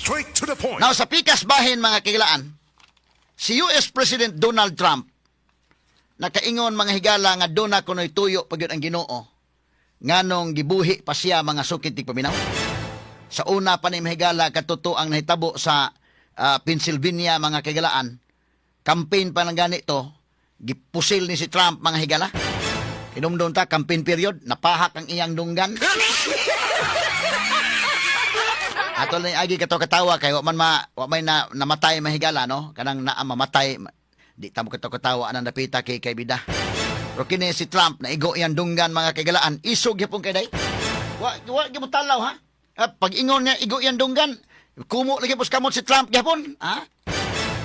Straight to the point. Now, sa pikas bahin, mga kahigalaan, si US President Donald Trump nakaingon, mga higala, nga duna kuno'y tuyo pa gyud ang Ginoo nganong gibuhi pa siya, mga suking tigpaminaw. Sa una pa ni, mga higala, katuto ang nahitabo sa Pennsylvania, mga kahigalaan, campaign pa lang ganito, gipusil ni si Trump, mga higala. Hinumdum ta, campaign period, napahak ang iyang dunggan. Ato lang agi kato katawa kay wa man ma wa may na, namatay, mahigala, no, kanang naa mamatay, di ta mo kato katawa anang dapita kay bida. Pero kini si Trump, naigo iyang dunggan, mga kaigalaan, isog gyapon kay day. Wa gyud mo talaw ha. Ah, pag ingon niya igo iyang dunggan, kumo lagi pos kamot si Trump gyapon, ha?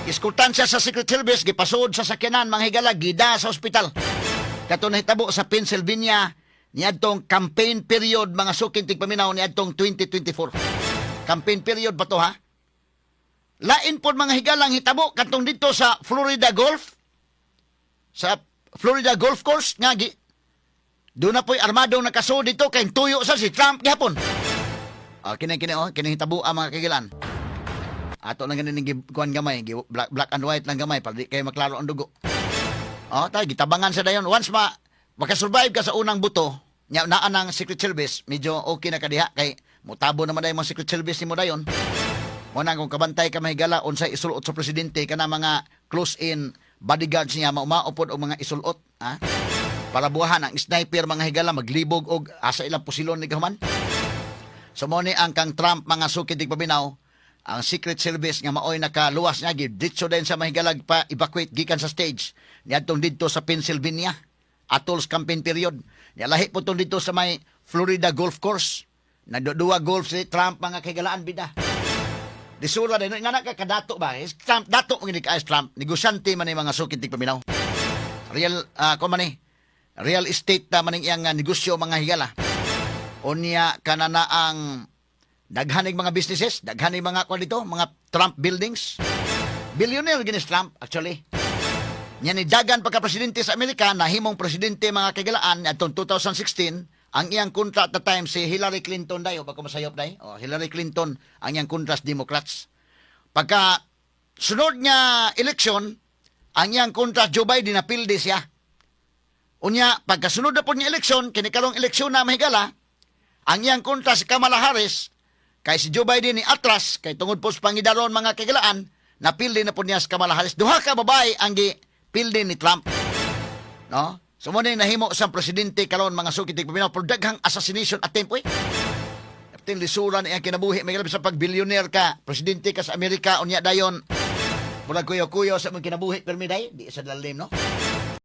Iskultan siya sa Secret Service, gipasod sa sakyanan, mga higala, gida sa ospital. Kato nahitabo sa Pennsylvania niadtong campaign period, mga suking tigpaminaw, niadtong 2024. Campaign period ba to ha? Lain pod, mga higalang, hitabo katong dito sa Florida Golf. Sa Florida Golf Course nga gi doon na po'y armadong nakasuod dito kay tuyo sa si Trump gihapon. Ah, kini kini oh, kini hitabo ang mga kagilan. Ato lang ganin kuan gamay, black, black and white lang gamay para di kayo maklaro ang dugo. Oh, tay gitabangan sa dayon. Once ma makasurvive ka sa unang buto, nya naa ng Secret Service, medyo okay na ka diha kay mutabo naman dayon mga Secret Service nimo dayon. Mo na kung kabantay ka, mahigala, unsay isulot sa presidente, kana mga close-in bodyguards niya maumao pod og mga isulot, ha? Para buwahan ang sniper, mga higala, maglibog og asa ilang pusilon ni gahuman. So mo ni ang kang Trump, mga suki tigpaminaw, ang Secret Service nga maoy nakaluwas niya gid ditso din sa mahigalag pa evacuate gikan sa stage niadtong didto sa Pennsylvania atol sa campaign period. Nya lahi po tong didto sa may Florida Golf Course. Nagduduwa golf si Trump, mga kahigalaan, bida. Disura din nga na ka kadato ba? Eh, Trump dato mo gini ka Trump, negosyante man ni, mga suki tigpaminaw. Real kuan man ni, real estate ta man ning iyang negosyo, mga higala. Unya kanana ang daghanig mga businesses, daghanig mga kuan dito, mga Trump buildings. Billionaire gini si Trump actually. Nya ni dagan pagka presidente sa Amerika, nahimong presidente, mga kagilaan, atong 2016, ang iyang kontra at the time si Hillary Clinton dayo, pagka masayop day. Oh, Hillary Clinton ang iyang kontra sa Democrats. Pagka sunod nga eleksyon, ang iyang kontra Joe Biden, napildi siya. Unya, pagkasunod na po niya eleksyon, kini karong eleksyon na, mahigala, ang iyang kontra si Kamala Harris, kay si Joe Biden ni atras, kay tungod po sa pangidaron, mga kagilaan, napildi na po niya si Kamala Harris. Duha ka babae ang gipildi ni Trump. No? So mo na nahimo sa presidente karon, mga suki tigpaminaw, pero daghang assassination attempt oy. Kaptin lisuran iyang kinabuhi may sa pag billionaire ka, presidente ka sa Amerika, unya dayon murag kuyo-kuyo sa mong kinabuhi permi day, di sa lalim, no?